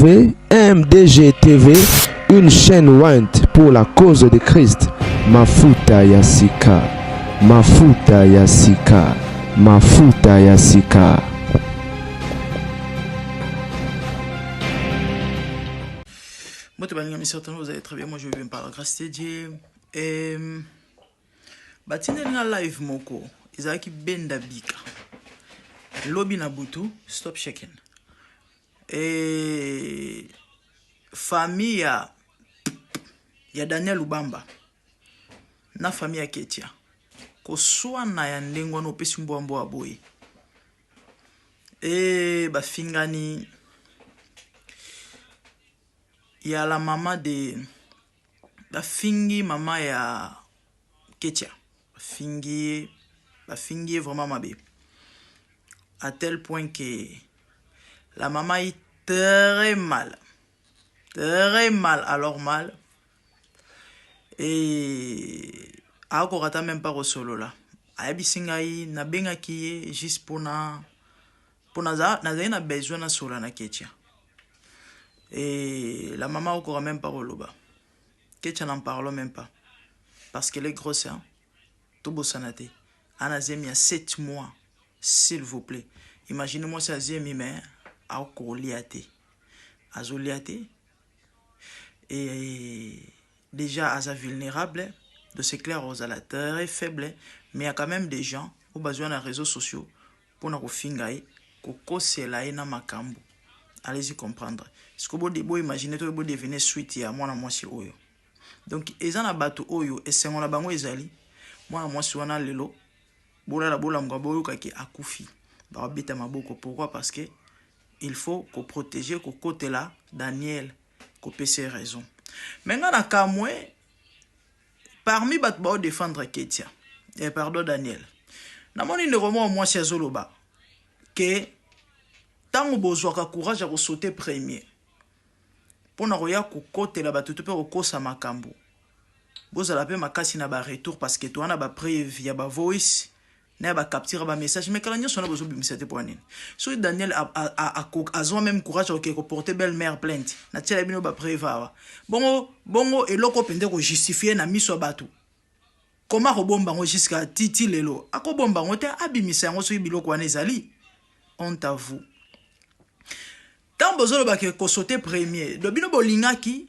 MDG TV, une chaîne ointe pour la cause de Christ. Mafuta ya sika, mafuta ya sika, mafuta ya sika. Mbote balingami, certainement vous allez très bien. Moi je vais bien par la grâce de Dieu. Et batindeli nga live moko ezalaki benda bika lobi na butu stop shaking e famille ya Daniel Lubamba na famille ya Ketia koswana ya ndenge wana opesi mbwa mbwa boye e bafingani ya la mama de bafingi mama ya Ketia, bafingi ye, bafingi ye vraiment mabe à tel point que la maman est très mal, très mal, alors mal, et akoka ata même pas kosolola. Ayebisi ngai nabengaki ye juste mpona nazali na besoin nasola na Ketia et la maman akoka même pas koloba. Ketia, n'en parlons même pas parce qu'elle est grosse, hein? Tobosana te, ana zemi ya 7 mois. S'il vous plaît, imaginez moi si azemi, mais akolia te, azolia te et déjà aza vulnérable. De c'est clair, ozala très faible, mais il y a quand même des gens oyo bazwa na réseaux sociaux mpona kofinga ye, kokosela ye na makambo. Allez-y comprendre siko boimagine to bodevine suite ya mwana mwasi oyo. Donc eza na bato oyo esengo na bango ezali mwana mwasi wana lelo bolala bolamuka boyokaki akufi, bakobeta maboko. Pourquoi? Parce que il faut koprotéger, kokotela Daniel, kopesa raison. Mais nga na kamwe, parmi bato baodéfendre Ketia, pardon, Daniel, namoni ndeko moko mwasi azoloba ke ntango bozwaka courage ya kosauter premier mpona koya kokotela bato to mpe kokosa makambo, bozala mpe makasi na baretour, parce que toza na bapreuve ya bavoice na ya bacapture ya bamessage. Mais kala nyonso wana bozobimisa te mpo nini? Soki Daniel azwa même courage akoke koporter belle mère plainte, natiela bino bapreuve awa. Bongo bongo eloko mpenza kojustifie na miso ya bato, koma kobomba yango jusqu'à titi lelo, akobomba yango te, abimisa yango soki biloko wana ezali. Honte à vous. Ntango bozolobaka kosauter premier, do bino bolingaki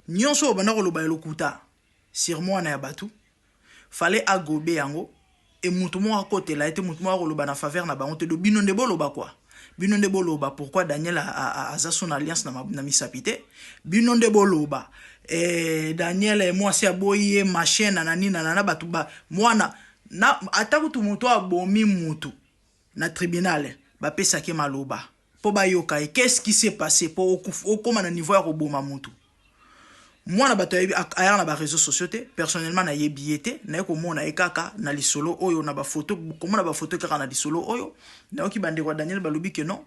nyonso oyo banda koloba ya lokuta sur mwana ya bato, fallait agobe yango e mutu moko akotela ye te, mutu moko akoloba na faveur na bango te. Do bino nde boloba kwa, bino nde boloba pourquoi Daniel aza so na alliance na misapi te. Bino nde boloba Daniel mwasi aboyi ye, machin na nani na bato ba mwana na ata kutu moto abomi mutu na tribunal, bapesaki maloba mpo bayoka ye qu'est-ce qui s'est passé mpo okóma na niveau ya koboma mutu. Mwana bato ayaka na baréseaux sociaux te. Personnellement nayebi ye te, naye komona ye kaka na lisolo oyo na bafoto, komona bafoto kaka na lisolo oyo. Nayoki bandeko ya Daniel balobi ke non,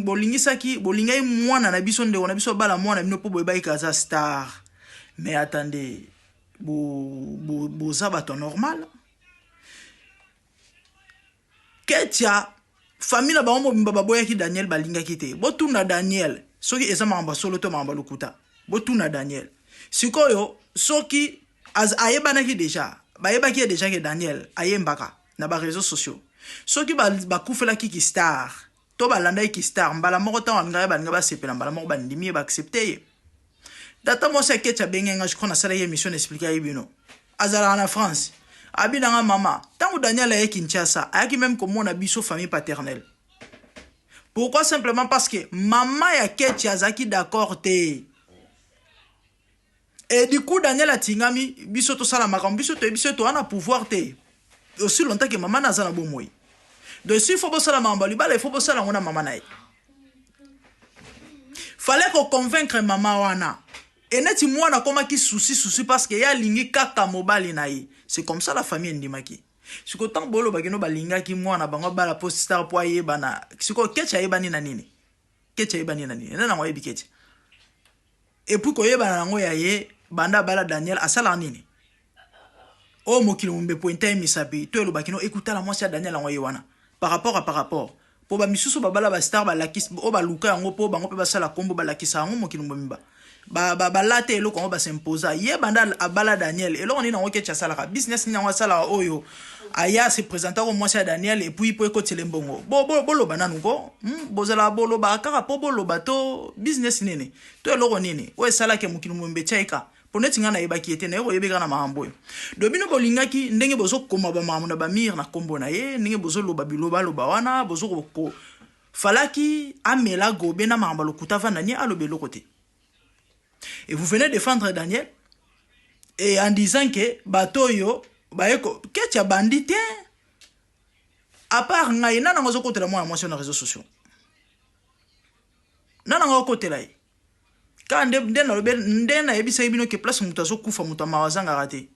bolingisaki, bolingaki mwana na biso, ndeko na biso abala mwana bino mpo boyebaki aza star. Mais attendez, boza bato normal? Ketia, famille na bango mobimba baboyaki Daniel, balingaki te. Botuna Daniel soki eza makambo ya solo to makambo ya lokuta. Botuna Daniel sikoyo soki ayebanaki déjà, bayebaki ye déjà ke Daniel ayembaka na baréseaux sociaux. Soki bakufelaki ki star to balandaki ki star mbala moko, ntango alingaki balinga basepela mbala moko, bandimi ye, baaccepte ye. Tata mwasi aketi abenge nga, je crois nasalaki émission na explika ye bino, azalaka na France. Abi nanga mama, ntango Daniel aye Kinshasa, ayaki même komona biso famille paternelle. Pourquoi? Simplement parce que mama ya Keti azalaki d'accord te. Et du coup Daniel atingami biso tosala makambo, biso toyebi biso toza na pouvoir te aussi longtemps que mama na aza na bomoi. Donc s'il faut bosala makambo ya libala, il faut bosala yango na mama na ye. Fallait koconvaincre mama wana. Eneti mwana akomaki souci souci parce que ye alingi kaka mobali na ye. C'est comme ça la famille endimaki. Sikoyo ntango bolobaki no balingaki mwana bango abala po star, po ayebana, sikoyo Kechi ayebani na nini? Kechi ayebani na nini? Ena nango ayebi Kechi. Et puis koyebana nango ya ye, banda abala Daniel asalaka nini? Oyo mokili mombe pointa ye misapi to elobaki no ekutala mwasi ya Daniel yango ye wana par rapport à par rapport. Po ba misusu babala ba star balakisi oyo baluka yango po bango pe basala kombo balakisa yango mokili mobimba. Ba ba balata eloko yango ba s'imposa. Ye banda abala Daniel eloko nini yango Ketch asalaka? Business nini yango asalaka oyo aya se presenta ko mwasi ya Daniel et puis po ekotela mbongo. Bo bo boloba nanu ko? Hmm? Bozala bolobaka kaka po boloba to business nini? To eloko nini? Oyo esalaka mokili mobimba etia ye ka. Po neti nga nayebaki ye te, naye koyeba ye kaka na makambo oyo. Donc bino bolingaki ndenge bozo koma ba makambo na ba mur na kombo na ye, ndenge bozo loba biloba loba wana, bozo ko, ko falaki amela gobe na makambo ya lokuta avanda nie aloba eloko te. Et vous venez défendre Daniel et en disant que bato oyo baye ko Ketch abandi te. À part ngai nani yango azokotela mwana mwasi na réseaux sociaux? Nani yango akotela ye? Kaka nde nde nalobi nde nayebisaki bino ke place moto azokufa moto ya mawa azangaka te.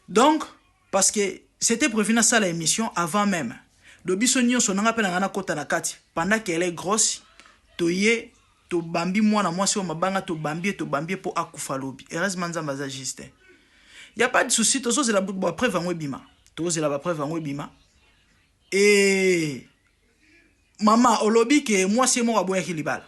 Donc parce que c'était prévu nasala émission avant même. Donc biso nyonso nanga mpe na ngai nakota na kati pendant qu'elle est grosse toye tobambi mwana mwasi oyo mabanga tobambi ye tobambi ye mpo akufa lobi. Heureusement Nzambe aza juste. Y a pas de souci tozozela ba preuve yango ebima. Tozozela ba preuve yango ebima. Et Mama olobi ke mwasi ye moko aboyaki libala.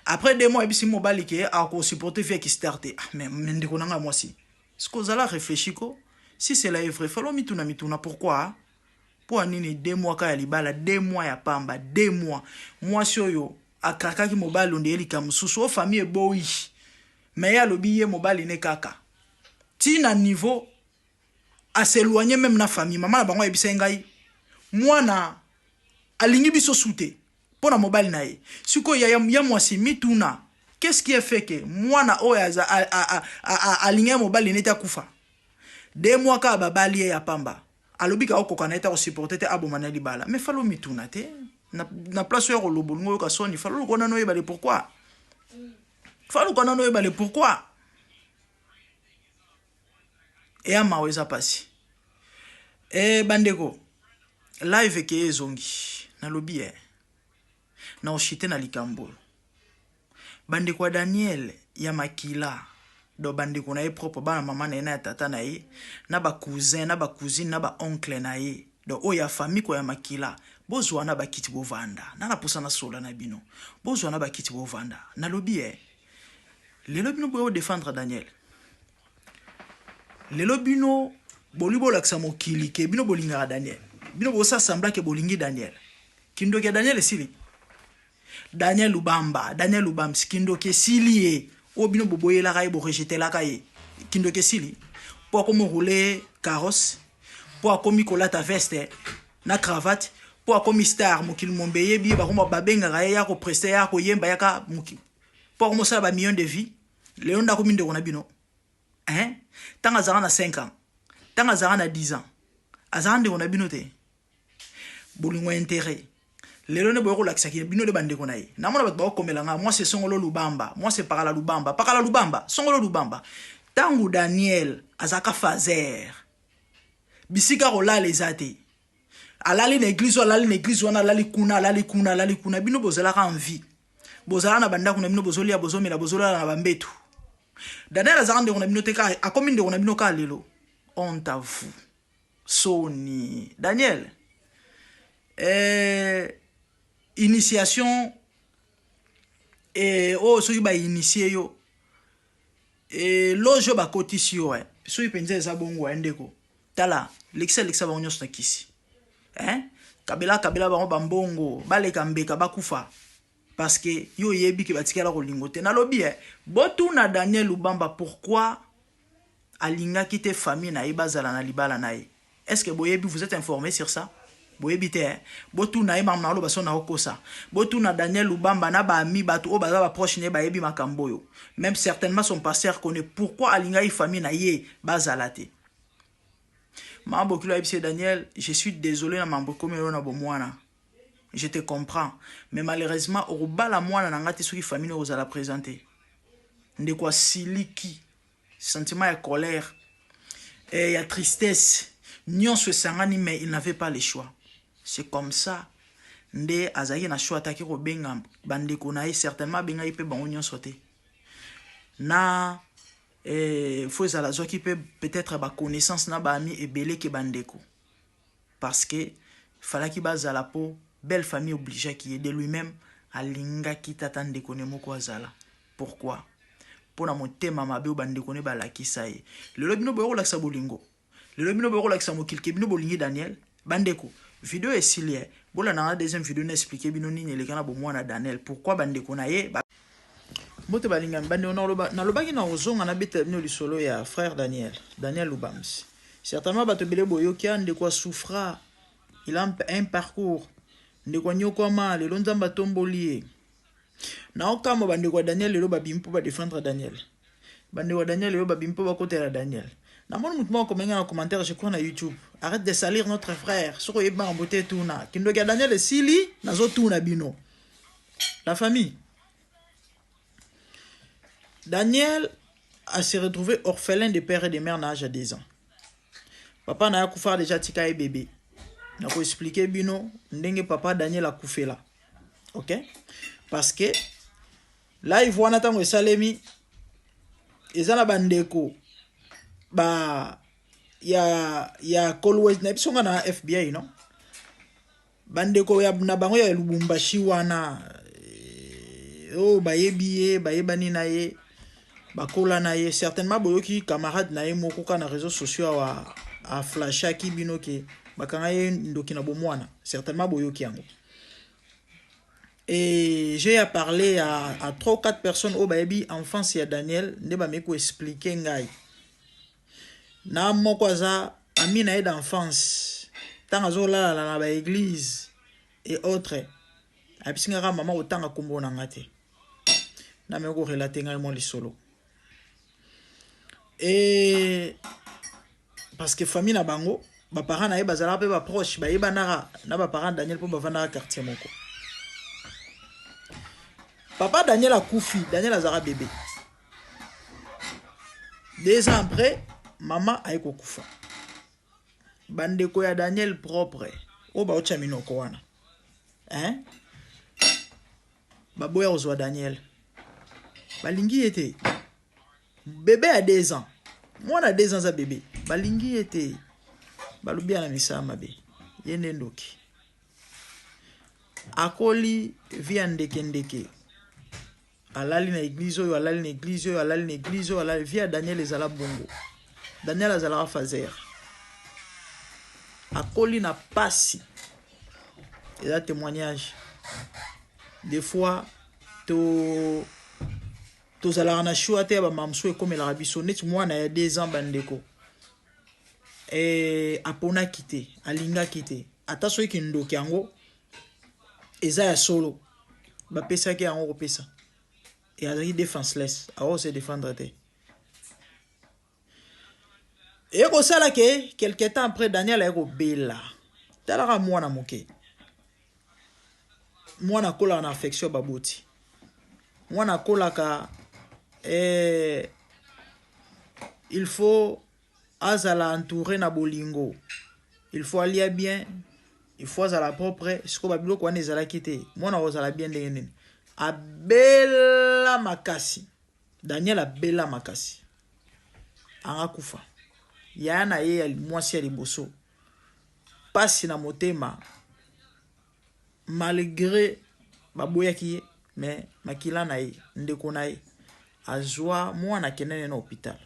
Après 2 mois ayebisi mobali ke ako supporter vie ya ki star te. Ah mais ndeko na nga mwasi. Siko zala reflechi ko. Si cela est vrai, fallait mituna mituna pourquoi? Po nini 2 mois ka ya libala, 2 mois ya pamba, 2 mois. Mwasi oyo akrakaki mobali onde likambo mosusu, o famille eboyi. Mais ye alobi ye mobali ne kaka. Ti na niveau a s'éloigner même na famille. Mama na bango ayebisaki ngai mwana alingi biso su te mpo na mobali na ye. Sikoyo ya, ya mwasi mituna qu'est-ce qui est fait que mwana oyo aza alingi mobali neti akufa 2 mois kaka babali ye ya pamba alobi ka okoka na ye ta kosupporter te aboma na libala. Mais falo mituna te na, na place oyo koloba olingi oyoka soni falo luka nano oyeba le pourquoi, falo luka nano oyeba le pourquoi. Eya mawa eza pasi. Eh bandeko live ekeye ezongi nalobi eh na oshite na likambo oyo bandeko ya Daniel ya makila donc bandeko na ye propre bana mama na ye na ya tata na ye na ba cousin na ba cousine na ba oncle na ye donc oyo ya famille ko ya makila bozwa na bakiti bovanda na na posa na sola na bino bozwa na bakiti bovanda nalobi eh lelo bino boyo défendre Daniel. Lelo bino boli bolakisa mokili ke bino bolingaka Daniel. Bino bosa semblant ke bolingi Daniel. Kindoki ya Daniel esili. Daniel Lubamba, Daniel Lubamsi, kindoki esili ye. Oyo bino boboyelaka ye, borejetelaka ye. Kindoki esili. Po akomi rouler carrosse, po akomi kolata veste na cravate, po akomi star mokili mombe yebi ye bakoma babengaka ye ya ko prester ya koyemba yaka mokili. Po akomi osala ba millions de vues. Lelo nde akomi ndeko na bino. Hein? Tanga azalaka na 5 ans. Tanga azalaka na 10 ans. Azalaka ndeko na bino te. Bolingo ya intérêt. Lelo nde boye kolakisaki bino nde bandeko na ye. Namona bato bakokomela nga, moi c'est Songolo Lubamba, moi c'est Pakala Lubamba, Pakala Lubamba, Songolo Lubamba. Tangu Daniel azalaka fazer. Bisika kolala eza te. Alali na église, alali na église wana, alali kuna, alali kuna, alali kuna. Bino bozalaka en vie. Bozala na bandako na bino, bozolia, bozomela, bozolala na bambetu. Daniel azalaka ndeko na bino te, kaka akomi ndeko na bino kaka lelo. Honte à vous. Soni. Daniel. Initiation oyo soki ba initier yo loge oyo bakotisi yo soki mpenza eza bongo ndeko. Tala, lekisa lekisa bango nyonso na kisi. Hein? Kabela kabela bango bambongo, baleka mbeka bakufa. Parce que yo yebi ke batikala kolingo te. Nalobi botuna Daniel Lubamba pourquoi alingaki te famille na ye bazala na libala na ye. Est-ce que boyebi, vous êtes informé sur ça? Boyebi te, hein? Botuna ye makambo naloba so na okosa. Botuna Daniel Lubamba na ba ami bato oyo baza ba proche na ye bayebi makambo oyo. Même certainement son pasteur connaît pourquoi alingaki famille na ye bazala te. Mama Bokilo ayebisi Daniel, je suis désolé na mambo ekomi oyo na bomwana. Je te comprends. Mais malheureusement, okobala mwana na nga te soki famille na ozala présenter. Ndeko asiliki, sentiment ya colère, ya tristesse, nyonso esangani, mais il n'avait pas le choix. C'est comme ça nde azalaki na choix ataki kobenga bandeko na ye, certainement abengaki mpe bango nyonso te. Na faut ezala azwaki mpe peut-être ba connaissance na ba ami ebele ke bandeko. Parce que Falaki bazala po belle famille obligeaki ye de lui-même alingaki tata ndeko ne moko azala. Pourquoi? Mpo na motema mabe oyo bandeko ne balakisa ye. Lelo bino boye kolakisa bolingo. Lelo bino boye kolakisa mokili ke bino bolingi Daniel. Bandeko, video esili eh. Bolanda nga deuxième video na expliquer bino nini eleka na bomwana Daniel. Pourquoi bandeko na ye ba Mbote balingami bandeko nalobaki na kozonga nabetela bino lisolo ya frère Daniel, Daniel Lubams. Certainement bato ebele boyoki ya ndeko asouffra. Il a un parcours. Ndeko anyokwama lelo Nzambe atomboli ye. Naokamwa bandeko ya Daniel lelo babimi mpo badefendre Daniel. Bandeko ya Daniel lelo babimi mpo bakotela Daniel. Namoni moto moko akomenga na commentaire je crois na YouTube. Arrête de salir notre frère. Soki oyebi makambo te tuna. Kindoki ya Daniel esili nazotuna bino. La famille. Daniel a se retrouvé orphelin de père et de mère na âge ya 2 ans. Papa na ye akufa deja atika ye bebe. Nako expliquer bino ndenge papa Daniel akufela. Ok? Parce que live wana ntango esalemi eza na bandeko ba ya ya Kolwezi na biso nga na FBI non? Bandeko ya na bango ya Lubumbashi wana eh, oyo bayebi ye bayebani na ye bakola na ye certainement boyoki camarade na ye moko kaka na réseaux sociaux awa aflashaki bino ke bakanga ye ndoki na bomwana certainement boyoki yango et j'ai à parler à 3 ou 4 personnes oyo bayebi enfance ya Daniel nde bameki koexplike ngai na moko aza ami na ye d'enfance ntango azolalala na baeglise et autres ayebisi ngai kaka mama kotanga nkombo na ngai te nameki korelate ngai mwa lisolo e parce que famille na bango baparent na ye bazalaka mpe baproche bayebanaka na baparent daniel mpo bavandaka quartier moko papa daniel akufi daniel azalaka bebe 2 ans après mama aye kokufa bandeko ya daniel propre oyo baotya minoko wana hein? Baboya kozwa daniel balingi ye te bebe ya 2 ans mwana 2 ans aza bebe balingi ye te balobi ya na misala mabe ye nde ndoki akoli vi ya ndeke ndeke alali na eglise oyo alali na eglise oyo alali na eglise oyo alali vie ya daniel ezala bongo daniel azalaka fazer akoli na pasi eza témoignage des fois to tozalaka na choix te ya bamama mosusu ekomelaka biso neti mwana ya 2 ans bandeko e, aponaki te alingaki te ata soki kindoki yango eza ya solo bapesaki yango kopesa e azalaki defenseless akoki se défendre te ekosala ke quelque temps après daniel aye kobela talaka mwana moke mwana akolaka na affection ya baboti mwana akolaka eh, il faut azala entouré na bolingo il faut alia bien il faut azala propre sikoyo babiloko wana ezalaki te mwana akozala bien ndenge nini abela makasi daniel abela makasi anga kufa yaya na ye ya mwasi ya liboso pasi na motema malgré baboyaki ye mais makila na ye ndeko na ye azwa mwana akende na hôpital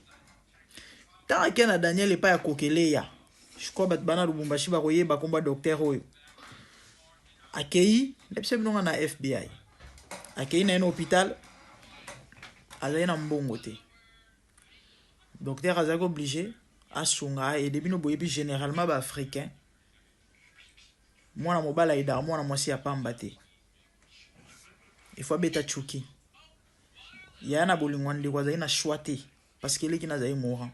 ntango akende na daniel epai ya kokeleya je crois bato bana lubumbashi bakoyeba komba docteur oyo akei na biso bino nga na fbi akei na ye na hôpital azali na mbongo te docteur azalaki obligé asunga aide bino boyebi généralement baafricain mwana mobali ayedaka mwana mwasi ya pamba te il faut abeta chuki yaya na bolingo ya ndeko azali na choix te parce que eleki nazali mourant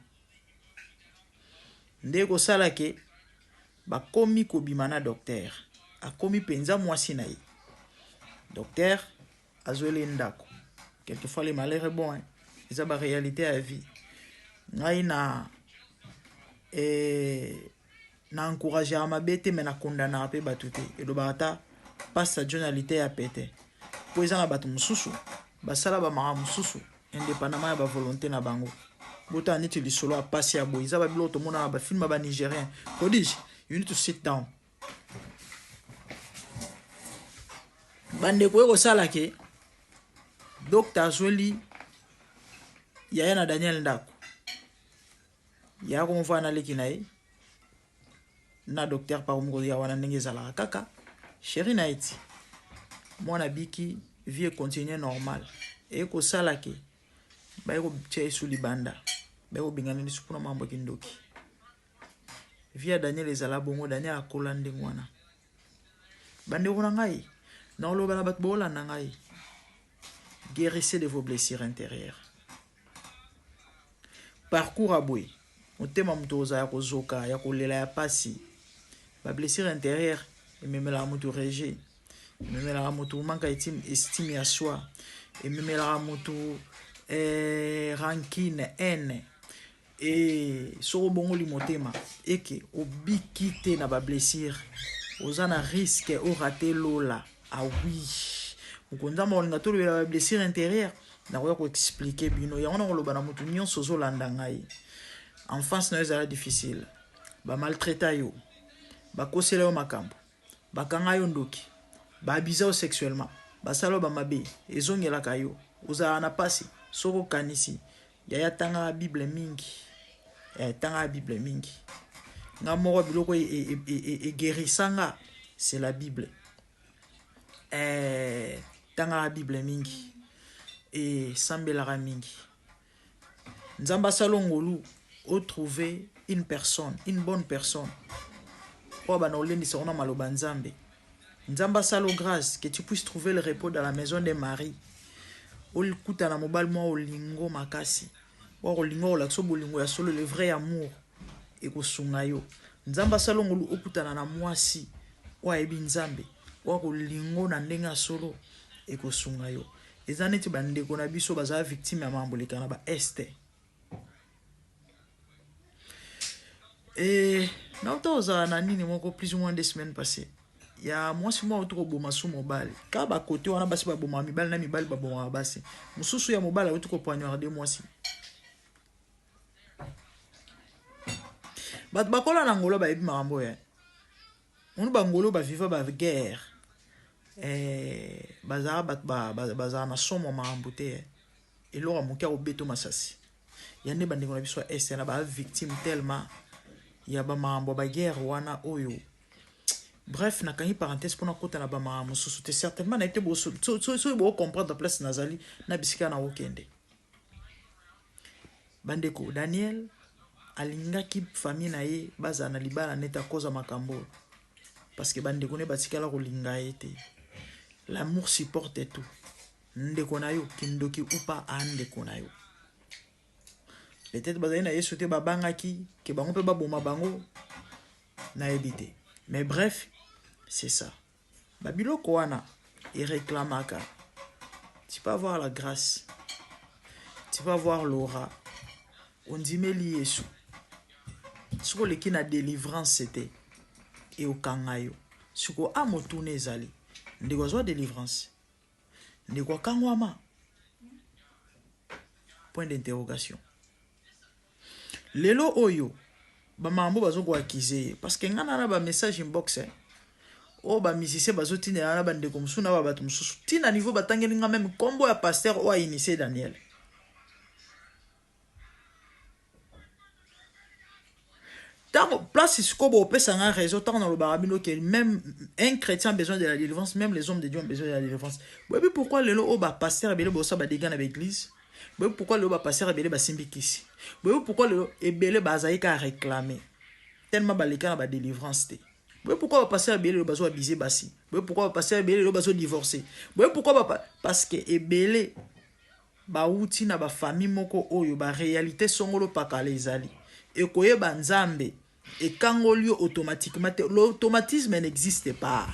nde ekosala ke bakomi kobima na docteur akomi mpenza mwasi na ye docteur azweli ye ndako quelquefois le malheur est bon hein? Eza ba réalité ya vie ngai na eh, na encourageaka mabe te me na kondanaka mpe bato te elobaka ata pasta john alite ya pete mpo eza na bato mosusu basala bamaka mosusu indépendamment ya bavolonté na bango botala neti lisolo ya pasi ya boye eza babiloko tomona na bafilme ya banigérien prodige you need to sit down. Bandeko, ekosala ke docteur azweli yaya na Daniel ndako, yaya komofana na leki na ye na docteur pa komokoya wana ndenge ezalaka kaka chéri na ye ti mwana biki, vie continue normal. Ekosala ke baye kotia ye su libanda, baye kobengana lisu mpona mambo ya kindoki. Vie ya Daniel ezala bongo. Daniel akola ndenge wana. Bandeko na ngai, naoloba na bato boolanda ngai, guérissez de vos blessures intérieures. Parcours aboye, motema moto ozala ya kozoka, ya kolela, ya pasi. Bablessure intérieure ememelaka moto rejet, ememelaka moto manque estime ya soi, ememelaka moto rancune, haine. E soki obongoli motema eke obiki te na bablessure, oza na risque orater lola. Awi mokonzi Nzambe akolinga tolobela bablessure intérieure, nakoya koexpliquer bino yango. Na koloba na motu nyonso ozolanda ngai, enfance na yo ezala difficile, bamaltraiter yo, bakosela yo makambo, bakanga yo ndoki, baabuser yo sexuellement, basala yo bamabe, ezongelaka yo, ozalaka na mpasi. Soki okanisi, yaya, tangaka Bible mingi, tangaka Bible mingi. Nga moko, biloko eguérissa nga, c'est la Bible. Tangaka Bible mingi, esambelaka mingi. Nzambe asala ngolu otrouver une personne, une bonne personne oyo bana olendisa ngo na maloba Nzambe. Nzambe asala grâce que tu puisses trouver le repos dans la maison de Marie. Okutana mobali mwa olingo makasi, oyo kolinga, kolakisa bolingo ya solo, le vrai amour, ekosunga yo. Nzambe asala ngolu okutana na mwasi oyo ayebi Nzambe, oyo akolingo na ndenge ya solo, ekosunga yo. Eza neti bandeko na biso bazala victime ya mambo eleka na baeste. E nauta kozala na nini moko, plus ou moins 2 semaines passé, ya mwasi moko auti koboma su mobali. Kaka bakote wana, basi babomaka mibali na mibali babomaka basi. Mosusu ya mobali auti kopoignarder mwasi. Bato bakola na Ngolo bayebi makambo oyo. Moni bangolo baviva baguerre, bazala bato bazala na somo makambo te. Eloko ya moke akobeta masasi. Ya nde bandeko na biso ya este na bavictime tellement ya bamakambo ya baguerre wana oyo. Bref, nakangi parenthèse mpona kota na bamakambo mosusu te. Certainement nayebi te soki bocomprendre place nazali na bisika na kokende. Bandeko, Daniel alingaki famille na ye bazala na libala neti akoza makambo oyo, parce que bandeko ne batikala kolinga ye te. L'amour supporte tout. Ndeko na yo, kindoki upa a ndeko na yo, peut-être bazali na Yesu te, babangaki ke bango mpe baboma bango, nayebi te. Mais bref, c'est ça. Babiloko wana ereklamaka. Tu peux avoir la grâce, tu peux avoir l'aura, ondimeli Yesu, soki oleki na délivrance te, eokanga yo. Sikoyo a motuna ezali: ndeko azwa délivrance, ndeko akangwama? Point d'interrogation. Lelo oyo bamambo bazokoaccuser ye, parce que ngai na bamessage inbox, oyo bamusicien bazotindela na bandeko mosusu na babato mosusu, ntina niveau batangeli nga même nkombo ya pasteur oyo ainitier Daniel. Ntango place sikoyo bopesa nga raison, ntango nalobaka bino ke même un chrétien a besoin de la délivrance, même les hommes de Dieu ont besoin de la délivrance. Boyebi pourquoi lelo oyo bapasteur ebele bosala badégâts na baéglise? Boyebi pourquoi lelo bapasteur ebele basimbi kisi? Boyebi pourquoi lelo ebele bazali kaka réclamer, tellement baleka na badélivrance te? Boyebi pourquoi bapasteur ebele lelo bazo abuser basi? Boyebi pourquoi bapasteur ebele lelo bazodivorcer? Boyebi pourquoi? Parce que ebele bawuti na bafamille moko oyo baréalité songolo pakala ezali. Ekoyeba Nzambe ekangoli yo automatiquement te. L'automatisme n'existe pas.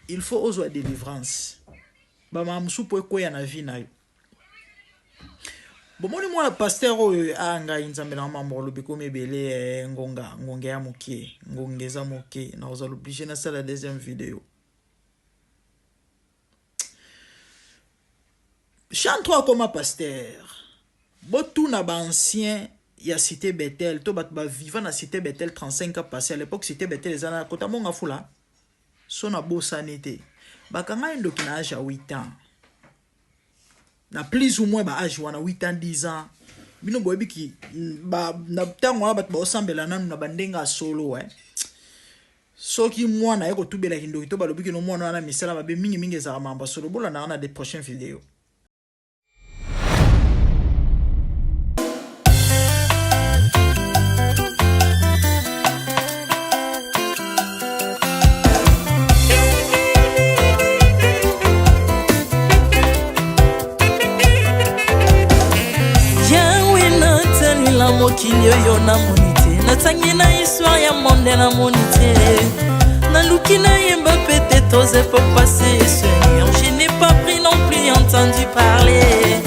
Il faut ozwa délivrance. Bamama mosusu mpo ekweya na vie na yo. Bomoni mwana pasteur oyo a ngai Nzambe na mambo olobi komi ebele. Ngonga ngonga ya moke, ngonga eza moke, nakozala obligé nasala deuxième vidéo. Chantre akoma pasteur. Botuna baancien ya Cité Betel to bato baviva na Cité Betel 35 ans passé. À l'époque, Cité Betel eza na kota Monga Fula. So nabosani te, Bakanga ye ndoki na age ya 8 ans. Na plus ou moins ba age wana 8 ans 10 ans. Bino boyebi ki ba na ntango wana bato baosambela nanu na bandenge ya solo eh. Soki mwana aye kotubela kindoki to balobi kino mwana wana misala mabe mingi mingi ezalaka makambo ya solo. Bolandaka na des prochaines videos. Mokili oyo namoni te, natangi na histoire ya monde namoni te, naluki nayemba peut-être aux époques passées. Seigneur, je n'ai pas pris non plus entendu parler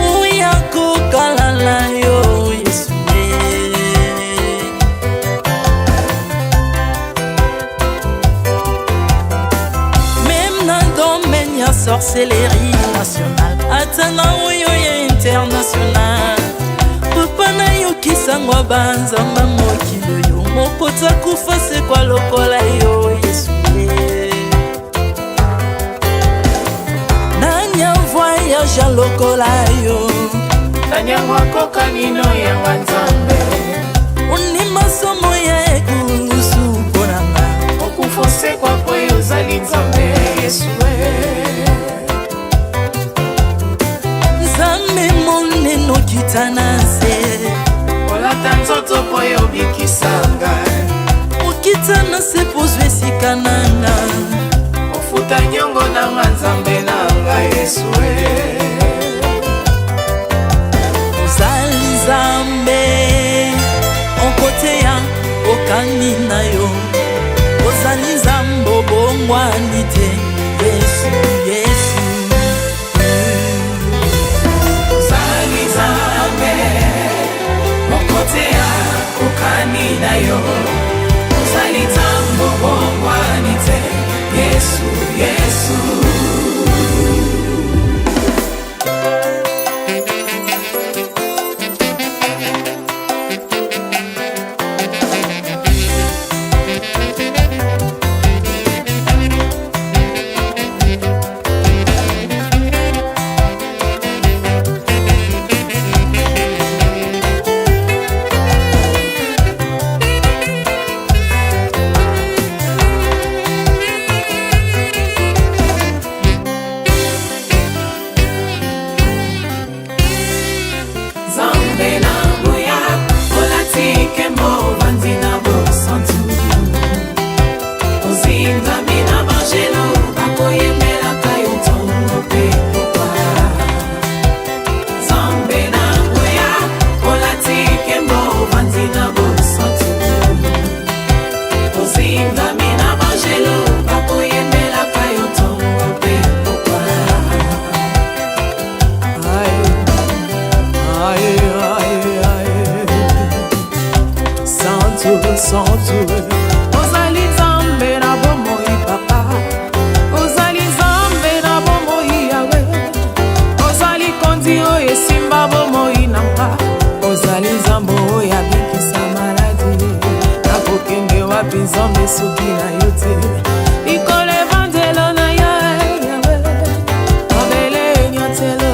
oya kokalala yo Yesu. Même na domaine ya sorcellerie nationale, ata na oyo ya international, papa nayokisango banzamba mokili oyo moko takufa sekwa lokola yo Yesu. Nani avoyage lokola yo? Nani yango akokani no yanga Nzambe? Ondima somo ya ekulusu mpo na nga. Okufa osekwa po yo ozali Nzambe Yesu. Nzambe monene okita na nse, olata nzoto po yo obikisa ngai. Okita na se po ozwa esika na nga. Ofuta nyongo na nga Nzambe na ngai Yesu. Ozali Nzambe okoteya okani na yo, ozali Nzambe obongwani te Yesu, Yesu. Ozali Nzambe okoteya okani na yo, ozali Nzambe obongwani te Yesu, Yesu. Nzambe na nguya, olati nkembo, ovandi na bosantu, ozingami na bangelo bakoyembelaka yo ntongo mpe pokwa. Nzambe na nguya, olati nkembo, ovandi na bosantu, ozingami na bangelo bakoyembelaka yo ntongo mpe pokwa. Aïe, aïe, aïe, aïe. Santu, santu. Ozali Nzambe na bomoi papa, ozali Nzambe na bomoi yawe, ozali kondi oyo esimba bomoi na nga, ozali Nzambe oyo abikisa maladi. Nakokende wapi Nzambe soki na yo te? Likolo evandelo na yo yawe, mabele enyatelo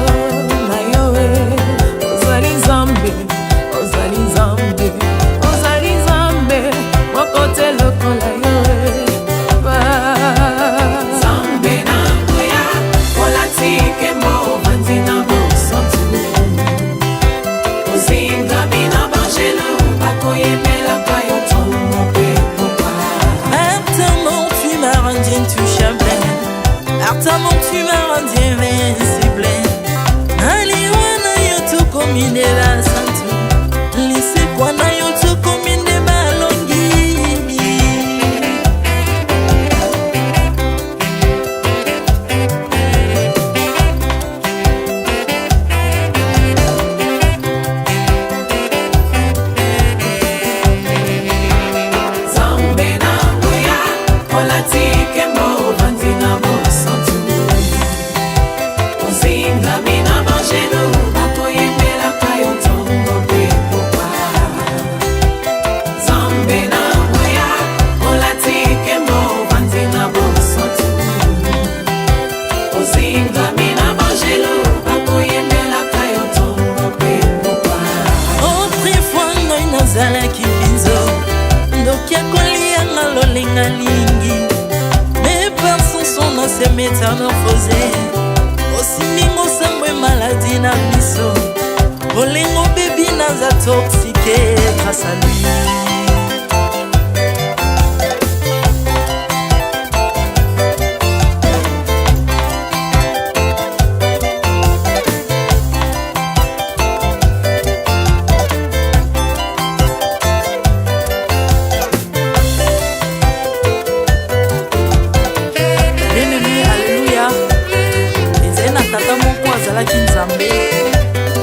na yo. Ozali Nzambe, ozali Nzambe, ozali Nzambe moko te lokola yo. Nzambe na nguya, olati nkembo, ovandi na bosantu, ozingami na bangelo bakoyembelaka yo ntongo mpe pokwa. Par ta mort tu m'as rendu intouchable, par ta mort tu m'as rendu invincible. Naliwa na yo tokomi nde basantu, lisekwa na yo tokomi nde balongi. Nzambe na nguya, olati nkembo, ovandi na bosantu, ozingami na bangelo bakoyembelaka yo ntongo. Nalingi mes pensons sont dans ces métamorphosées. Osimbi mosambo maladi na miso. Bolingo bebi naza toxique grâce à lui. Bien-aimé, alleluya. Ezali na tata moko azalaki Nzambe.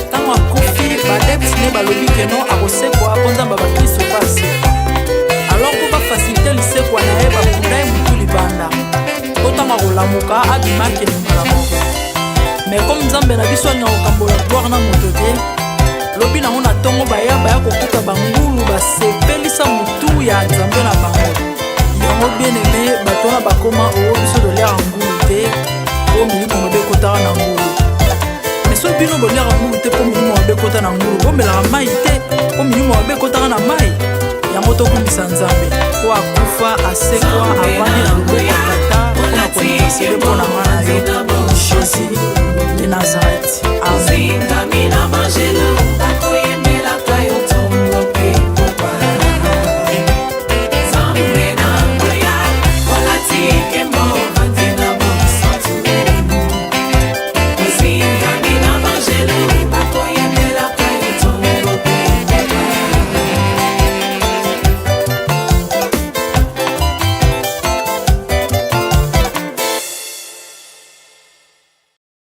Ntango akufi, baadepte ne balobi keno akosekwa mpo Nzambe ya bakristo mpe asekwa. Alors mpo bafacilite lisekwa na ye, bakunda ye motu libanda mpo ntango akolamuka abima akende mbala moko. Mais comme Nzambe na biso alingaka kokambola gloire na moto te, lobi nango na ntongo baya baya kokuta bangulu basepelisa motu ya Nzambe na bango. Yango bien aimé, bato wana bakoma oo biso toliaka ngulu te mpo milimo mabe ekotaka na ngulu. Mais soki bino boliaka ngulu te mpo milimo mabe ekota na ngulu, bomelaka mai te mpo milimo mabe ekotaka na mai. Yango tokumbisa Nzambe mpo akufa, asekwa, avandi na loboko ya Tata mpona kointercede mpo na nga na yo. Jésus.